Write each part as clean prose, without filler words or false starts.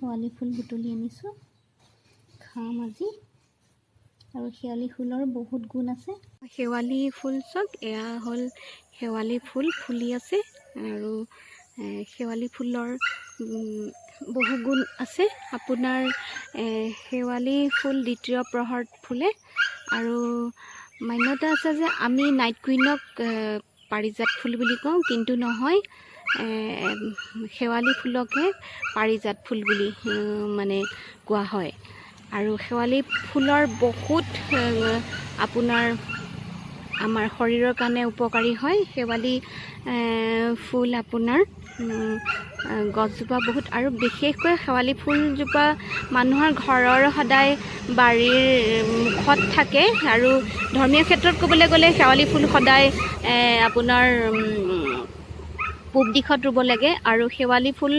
শেৱালি ফুল বুটলি আনিছোঁ, খাম আজি। আৰু শেৱালি ফুলৰ বহুত গুণ আছে। শেৱালি ফুল চাওক, এয়া হ'ল শেৱালি ফুল, ফুলি আছে। আৰু শেৱালি ফুলৰ বহু গুণ আছে। আপোনাৰ শেৱালি ফুল দ্বিতীয় প্ৰহৰত ফুলে আৰু মান্যতা আছে যে আমি নাইট কুইনক পাৰিজাত ফুল বুলি কওঁ, কিন্তু নহয়, শেৱালি ফুলকহে পাৰিজাত ফুল বুলি মানে কোৱা হয়। আৰু শেৱালি ফুলৰ বহুত আপোনাৰ আমাৰ শৰীৰৰ কাৰণে উপকাৰী হয়। শেৱালি ফুল আপোনাৰ গছজোপা বহুত আৰু বিশেষকৈ শেৱালি ফুলজোপা মানুহৰ ঘৰৰ সদায় বাৰীৰ মুখত থাকে। আৰু ধৰ্মীয় ক্ষেত্ৰত ক'বলৈ গ'লে শেৱালি ফুল সদায় আপোনাৰ পূব দিশত ৰুব লাগে। আৰু শেৱালি ফুল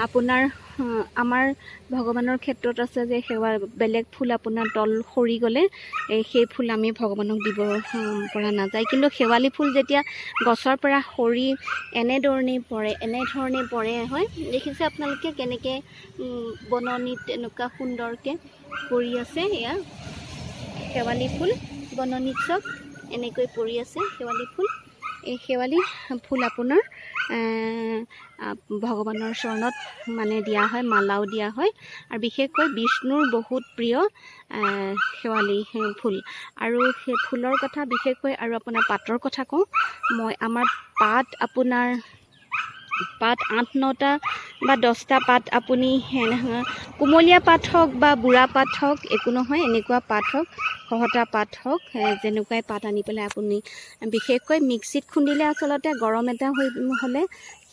আপোনাৰ আমাৰ ভগৱানৰ ক্ষেত্ৰত আছে যে বেলেগ ফুল আপোনাৰ তল সৰি গ'লে সেই ফুল আমি ভগৱানক দিব পৰা নাযায়। কিন্তু শেৱালি ফুল যেতিয়া গছৰ পৰা সৰি এনেধৰণেই পৰে, এনেধৰণে পৰে হয়। দেখিছে আপোনালোকে কেনেকৈ বননিত এনেকুৱা সুন্দৰকৈ পৰি আছে। এয়া শেৱালি ফুল, বননিত চব এনেকৈ পৰি আছে শেৱালি ফুল। এই শেৱালি ফুল আপোনাৰ ভগৱানৰ চৰণত মানে দিয়া হয়, মালাও দিয়া হয়। আৰু বিশেষকৈ বিষ্ণুৰ বহুত প্ৰিয় শেৱালি ফুল। আৰু সেই ফুলৰ কথা বিশেষকৈ আৰু আপোনাৰ পাতৰ কথা কওঁ মই। আমাৰ পাত, আপোনাৰ পাত 8-9টা বা 10টা পাত, আপুনি কুমলীয়া পাত হওক বা বুঢ়া পাত হওক, একো নহয়, এনেকুৱা পাত হওক, খহটা পাত হওক, যেনেকুৱাই পাত আনি পেলাই আপুনি বিশেষকৈ মিক্সিত খুন্দিলে আচলতে গৰম এটা হৈ হ'লে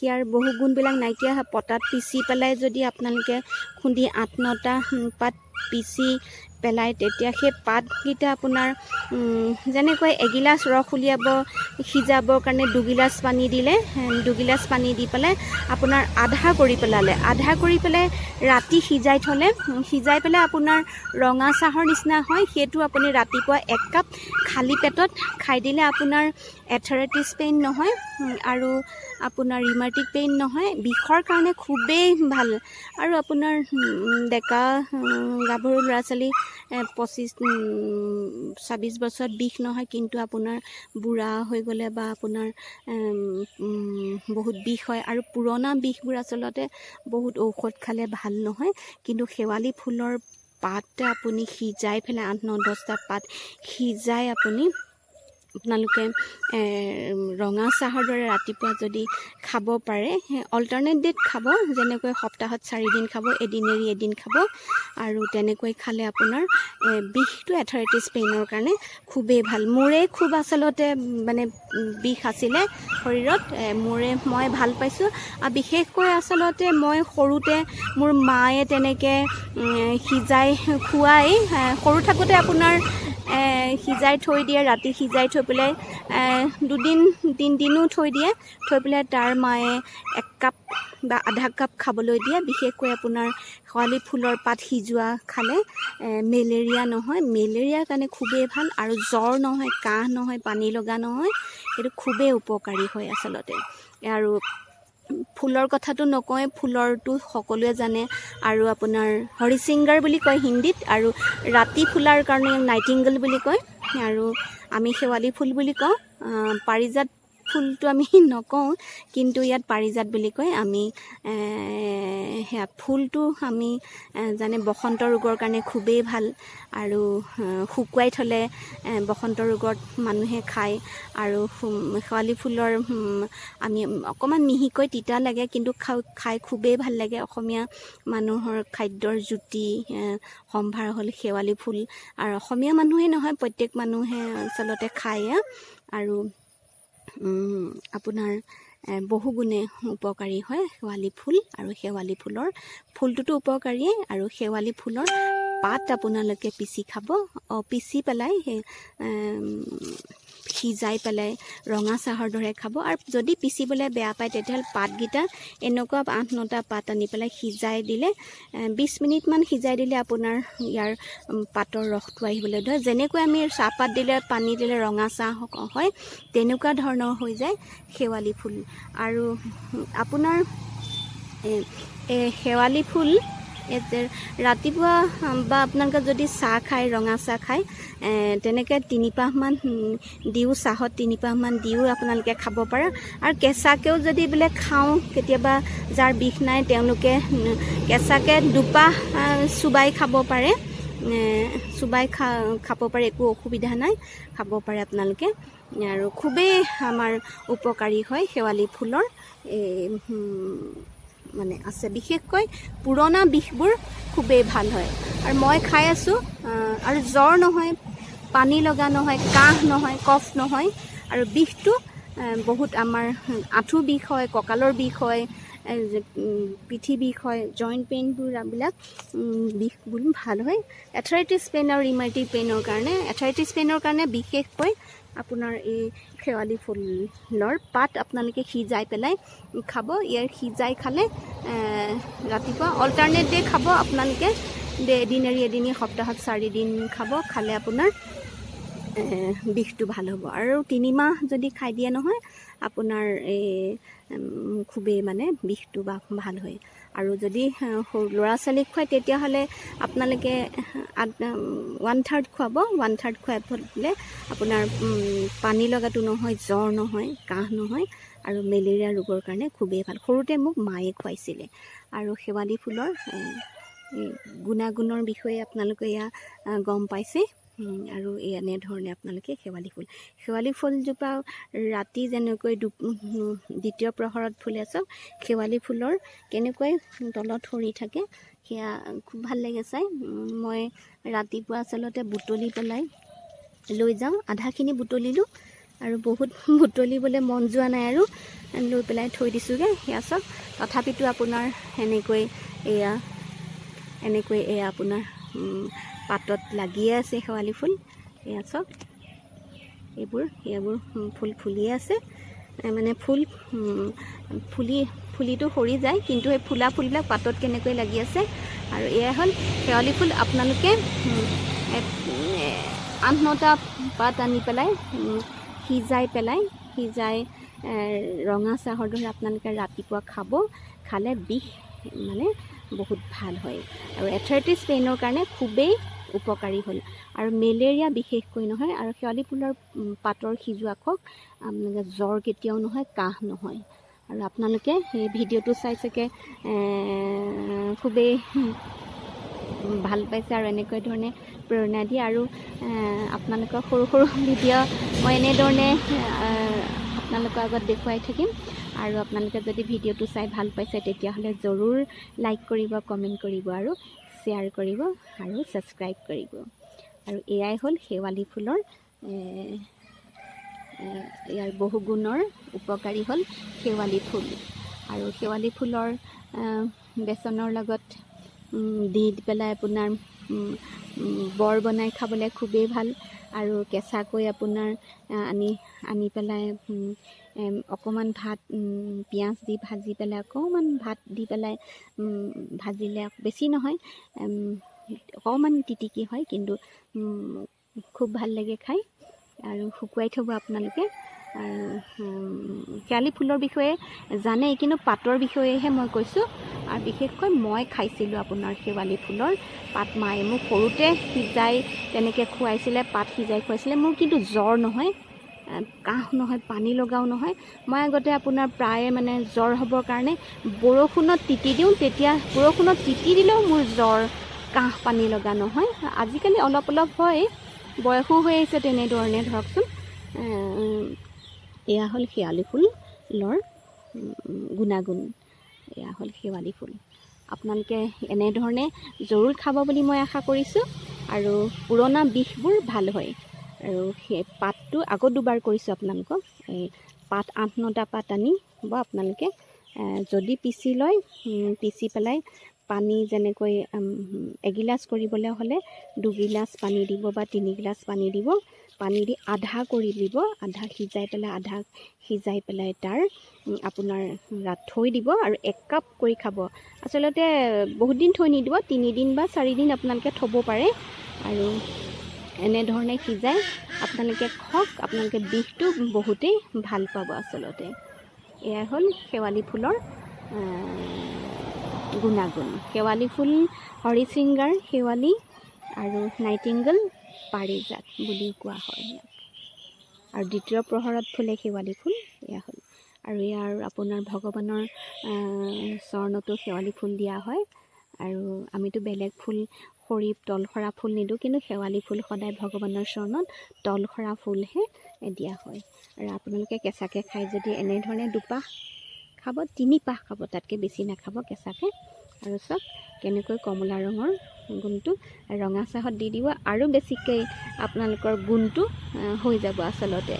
ইয়াৰ বহু গুণবিলাক নাইকিয়া হয়। পটাত পিচি পেলাই যদি আপোনালোকে খুন্দি 8-9টা পাত পিচি পেলাই, তেতিয়া সেই পাতকেইটা আপোনাৰ যেনেকৈ এগিলাচ ৰস উলিয়াব সিজাবৰ কাৰণে দুগিলাচ পানী দিলে, দুগিলাচ পানী দি পেলাই আপোনাৰ আধা কৰি পেলালে, আধা কৰি পেলাই ৰাতি সিজাই থ'লে, সিজাই পেলাই আপোনাৰ ৰঙা চাহৰ নিচিনা হয়। সেইটো আপুনি ৰাতিপুৱা এক কাপ খালী পেটত খাই দিলে আপোনাৰ এথৰাইটিছ পেইন নহয় আৰু আপোনাৰ ৰিউমেটিক পেইন নহয়, বিষৰ কাৰণে খুবেই ভাল। আৰু আপোনাৰ ডেকা গাভৰু ল'ৰা ছোৱালী 25 26 বছৰত বিষ নহয়, কিন্তু আপোনাৰ বুঢ়া হৈ গ'লে বা আপোনাৰ বহুত বিষ হয়। আৰু পুৰণা বিষবোৰ আচলতে বহুত ঔষধ খালে ভাল নহয়। কিন্তু শেৱালি ফুলৰ পাত আপুনি সিজাই পেলাই 8, 9, 10টা পাত সিজাই আপোনালোকে ৰঙা চাহৰ দৰে ৰাতিপুৱা যদি খাব পাৰে, অল্টাৰনেট ডে'ত খাব, যেনেকৈ সপ্তাহত 4 দিন খাব, এদিন এৰি এদিন খাব। আৰু তেনেকৈ খালে আপোনাৰ বিষটো এথৰাইটিছ পেইনৰ কাৰণে খুবেই ভাল। মোৰে খুব আচলতে মানে বিষ আছিলে শৰীৰত, মোৰে মই ভাল পাইছোঁ। আৰু বিশেষকৈ আচলতে মই সৰুতে মোৰ মায়ে তেনেকৈ সিজাই খুৱাই, সৰু থাকোঁতে আপোনাৰ সিজাই থৈ দিয়ে, ৰাতি সিজাই থৈ পেলাই দুদিন তিনিদিনো থৈ দিয়ে। থৈ পেলাই তাৰ মায়ে এক কাপ বা আধা কাপ খাবলৈ দিয়ে। বিশেষকৈ আপোনাৰ শেৱালি ফুলৰ পাত সিজোৱা খালে মেলেৰিয়া নহয়, মেলেৰিয়াৰ কাৰণে খুবেই ভাল। আৰু জ্বৰ নহয়, কাহ নহয়, পানী লগা নহয়, সেইটো খুবেই উপকাৰী হয় আচলতে। আৰু ফুলৰ কথাটো নকওঁৱে, ফুলৰটো সকলোৱে জানে। আৰু আপোনাৰ হৰিশিংগাৰ বুলি কয় হিন্দীত আৰু ৰাতি ফুলাৰ কাৰণে নাইটিংগল বুলি কয় আৰু আমি শেৱালি ফুল বুলি কওঁ। পাৰিজাত ফুলটো আমি নকওঁ, কিন্তু ইয়াত পাৰিজাত বুলি কয় আমি। সেয়া ফুলটো আমি জানে বসন্ত ৰোগৰ কাৰণে খুবেই ভাল। আৰু শুকুৱাই থ'লে বসন্ত ৰোগত মানুহে খায়। আৰু শেৱালি ফুলৰ আমি অকণমান মিহিকৈ তিতা লাগে, কিন্তু খাই খুবেই ভাল লাগে। অসমীয়া মানুহৰ খাদ্যৰ জুতি সম্ভাৰ হ'ল শেৱালি ফুল। আৰু অসমীয়া মানুহেই নহয়, প্ৰত্যেক মানুহে আচলতে খায়। আৰু আপোনাৰ বহু গুণে উপকাৰী হয় শেৱালি ফুল। আৰু শেৱালি ফুলৰ ফুলটোতো উপকাৰীয়ে, আৰু শেৱালি ফুলৰ পাত আপোনালোকে পিচি খাব, পিচি পেলাই সেই সিজাই পেলাই ৰঙা চাহৰ দৰে খাব। আৰু যদি পিচিবলৈ বেয়া পায়, তেতিয়াহ'লে পাতকেইটা এনেকুৱা 8-9টা পাত আনি পেলাই সিজাই দিলে, 20 মিনিটমান সিজাই দিলে আপোনাৰ ইয়াৰ পাতৰ ৰসটো আহিবলৈ ধৰে। যেনেকৈ আমি চাহপাত দিলে, পানী দিলে ৰঙা চাহ হয়, তেনেকুৱা ধৰণৰ হৈ যায় শেৱালি ফুল। আৰু আপোনাৰ শেৱালি ফুল ইয়াতে ৰাতিপুৱা বা আপোনালোকে যদি চাহ খায়, ৰঙা চাহ খায়, তেনেকৈ 3 পাহমান দিও, চাহত 3 পাহমান দিও আপোনালোকে খাব পাৰে। আৰু কেঁচাকৈও যদি বোলে খাওঁ, কেতিয়াবা যাৰ বিষ নাই তেওঁলোকে কেঁচাকৈ 2 পাহ চোবাই খাব পাৰে। চোবাই খাব পাৰে, একো অসুবিধা নাই, খাব পাৰে আপোনালোকে। আৰু খুবেই আমাৰ উপকাৰী হয় শেৱালি ফুলৰ এই মানে আছে। বিশেষকৈ পুৰণা বিষবোৰ খুবেই ভাল হয় আৰু মই খাই আছোঁ। আৰু জ্বৰ নহয়, পানী লগা নহয়, কাহ নহয়, কফ নহয় আৰু বিষটো বহুত আমাৰ আঁঠু বিষ হয়, কঁকালৰ বিষ হয়, পিঠি বিষ হয়, জইণ্ট পেইনবোৰ বিলাক বিষবোৰ ভাল হয়। এথৰাইটিছ পেইন আৰু ৰিউমেটিক পেইনৰ কাৰণে, এথৰাইটিছ পেইনৰ কাৰণে বিশেষকৈ আপোনাৰ এই শেৱালি ফুলৰ পাত আপোনালোকে সিজাই পেলাই খাব। ইয়াৰ সিজাই খালে ৰাতিপুৱা অল্টাৰনেট ডে খাব আপোনালোকে, এদিন এৰি এদিন, সপ্তাহত 4 দিন খাব। খালে আপোনাৰ বিষটো ভাল হ'ব। আৰু 3 মাহ যদি খাই দিয়ে নহয়, আপোনাৰ এই খুবেই মানে বিষটো বা ভাল হয়। আৰু যদি সৰু ল'ৰা ছোৱালীক খুৱায়, তেতিয়াহ'লে আপোনালোকে 1/3 খুৱাব। 1/3 খুৱাই পেলাই আপোনাৰ পানী লগাটো নহয়, জ্বৰ নহয়, কাহ নহয় আৰু মেলেৰিয়া ৰোগৰ কাৰণে খুবেই ভাল। সৰুতে মোক মায়ে খুৱাইছিলে। আৰু শেৱালি ফুলৰ এই গুণাগুণৰ বিষয়ে আপোনালোকে এয়া গম পাইছে। আৰু এই এনেধৰণে আপোনালোকে শেৱালি ফুলজোপা ৰাতি যেনেকৈ দ্বিতীয় প্ৰহৰত ফুলে, চাওক শেৱালি ফুলৰ কেনেকৈ তলত সৰি থাকে, সেয়া খুব ভাল লাগে চাই। মই ৰাতিপুৱা আচলতে বুটলি পেলাই লৈ যাওঁ। আধাখিনি বুটলিলোঁ আৰু বহুত বুটলিবলৈ মন যোৱা নাই আৰু লৈ পেলাই থৈ দিছোঁগৈ। সেয়া চাওক, তথাপিতো আপোনাৰ সেনেকৈ এয়া এনেকৈ এয়া আপোনাৰ পাতত লাগিয়ে আছে শেৱালি ফুল। এয়া চাওক, এইবোৰ ফুল ফুলিয়ে আছে। মানে ফুল ফুলি ফুলিটো সৰি যায়, কিন্তু সেই ফুলা ফুলবিলাক পাতত কেনেকৈ লাগি আছে। আৰু এয়া হ'ল শেৱালি ফুল। আপোনালোকে 8-9টা পাত আনি পেলাই সিজাই পেলাই, সিজাই ৰঙা চাহৰ দৰে আপোনালোকে ৰাতিপুৱা খাব। খালে বিষ মানে বহুত ভাল হয় আৰু এথৰাইটিছ পেইনৰ কাৰণে খুবেই উপকাৰী হ'ল আৰু মেলেৰিয়া বিশেষকৈ নহয়। আৰু শেৱালি ফুলৰ পাতৰ সিজোৱা খাওক আপোনালোকে, জ্বৰ কেতিয়াও নহয়, কাহ নহয়। আৰু আপোনালোকে সেই ভিডিঅ'টো চাই চাগে খুবেই ভাল পাইছে আৰু এনেকৈ ধৰণে প্ৰেৰণা দিয়ে। আৰু আপোনালোকৰ সৰু সৰু ভিডিঅ' মই এনেধৰণে আপোনালোকৰ আগত দেখুৱাই থাকিম। আৰু আপোনালোকে যদি ভিডিঅ'টো চাই ভাল পাইছে, তেতিয়াহ'লে জৰুৰ লাইক কৰিব, কমেণ্ট কৰিব আৰু শ্বেয়াৰ কৰিব আৰু ছাবস্ক্ৰাইব কৰিব। আৰু এয়াই হ'ল শেৱালি ফুলৰ ইয়াৰ বহু গুণৰ উপকাৰী হ'ল শেৱালি ফুল। আৰু শেৱালি ফুলৰ বেচনৰ লগত দি পেলাই আপোনাৰ বৰ বনাই খাবলৈ খুবেই ভাল। আৰু কেঁচাকৈ আপোনাৰ আনি আনি পেলাই অকণমান ভাত পিঁয়াজ দি ভাজি পেলাই, অকণমান ভাত দি পেলাই ভাজিলে, বেছি নহয়, অকণমান তিতিকি হয়, কিন্তু খুব ভাল লাগে খাই। আৰু শুকুৱাই থ'ব আপোনালোকে। আৰু শেৱালি ফুলৰ বিষয়ে জানেই, কিন্তু পাতৰ বিষয়েহে মই কৈছোঁ। আৰু বিশেষকৈ মই খাইছিলোঁ আপোনাৰ শেৱালি ফুলৰ পাত। মায়ে মোক সৰুতে সিজাই তেনেকৈ খুৱাইছিলে, পাত সিজাই খুৱাইছিলে। মোৰ কিন্তু জ্বৰ নহয়, কাহ নহয়, পানী লগাও নহয়। মই আগতে আপোনাৰ প্ৰায়ে মানে জ্বৰ হ'বৰ কাৰণে বৰষুণত তিতি দিওঁ। তেতিয়া বৰষুণত তিতি দিলেও মোৰ জ্বৰ, কাহ, পানী লগা নহয়। আজিকালি অলপ অলপ হয়, বয়সো হৈ আহিছে তেনেধৰণে ধৰকচোন। এয়া হ'ল শেৱালি ফুলৰ গুণাগুণ। এয়া হ'ল শেৱালি ফুল। আপোনালোকে এনেধৰণে জৰুৰ খাব বুলি মই আশা কৰিছোঁ। আৰু পুৰণা বিষবোৰ ভাল হয়। আৰু সেই পাতটো আকৌ দুবাৰ কৰিছোঁ আপোনালোকক। এই পাত 8-9টা পাত আনিব আপোনালোকে, যদি পিচি লয়, পিচি পেলাই পানী যেনেকৈ এগিলাচ কৰিবলৈ হ'লে 2 গিলাচ পানী দিব বা 3 গিলাচ পানী দিব। পানী দি আধা কৰি দিব, আধা সিজাই পেলাই, আধা সিজাই পেলাই তাৰ আপোনাৰ থৈ দিব আৰু 1 কাপ কৰি খাব। আচলতে বহুত দিন থৈ নিদিব, 3 দিন বা 4 দিন আপোনালোকে থ'ব পাৰে। আৰু এনেধৰণে সিজাই আপোনালোকে খাওক, আপোনালোকে বিষটো বহুতেই ভাল পাব। আচলতে এয়াই হ'ল শেৱালি ফুলৰ গুণাগুণ। শেৱালি ফুল হৰিশৃংগাৰ, শেৱালি আৰু নাইটিংগল, পাৰিজাত বুলিও কোৱা হয় ইয়াক। আৰু দ্বিতীয় প্ৰহৰত ফুলে শেৱালি ফুল। এয়া হ'ল। আৰু ইয়াৰ আপোনাৰ ভগৱানৰ চৰণতো শেৱালি ফুল দিয়া হয়। আৰু আমিতো বেলেগ ফুল সৰি তলসৰা ফুল নিদিওঁ, কিন্তু শেৱালি ফুল সদায় ভগৱানৰ চৰণত তলসৰা ফুলহে দিয়া হয়। আৰু আপোনালোকে কেঁচাকৈ খাই যদি এনেধৰণে দুপাহ খাব, তিনিপাহ খাব, তাতকৈ বেছি নাখাব কেঁচাকৈ। আৰু চাওক কেনেকৈ কমলা ৰঙৰ গুণটো ৰঙা চাহত দি দিব, আৰু বেছিকৈ আপোনালোকৰ গুণটো হৈ যাব। আচলতে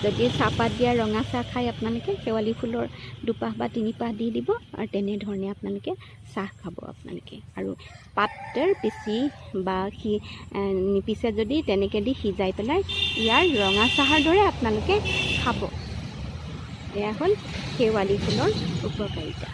যদি চাহপাত দিয়া ৰঙা চাহ খাই আপোনালোকে শেৱালি ফুলৰ দুপাহ বা তিনিপাহ দি দিব আৰু তেনেধৰণে আপোনালোকে চাহ খাব আপোনালোকে। আৰু পাতৰ পিচি বা নিপিছে যদি তেনেকৈ দি সিজাই পেলাই ইয়াৰ ৰঙা চাহৰ দৰে আপোনালোকে খাব। এয়া হ'ল শেৱালি ফুলৰ উপকাৰিতা।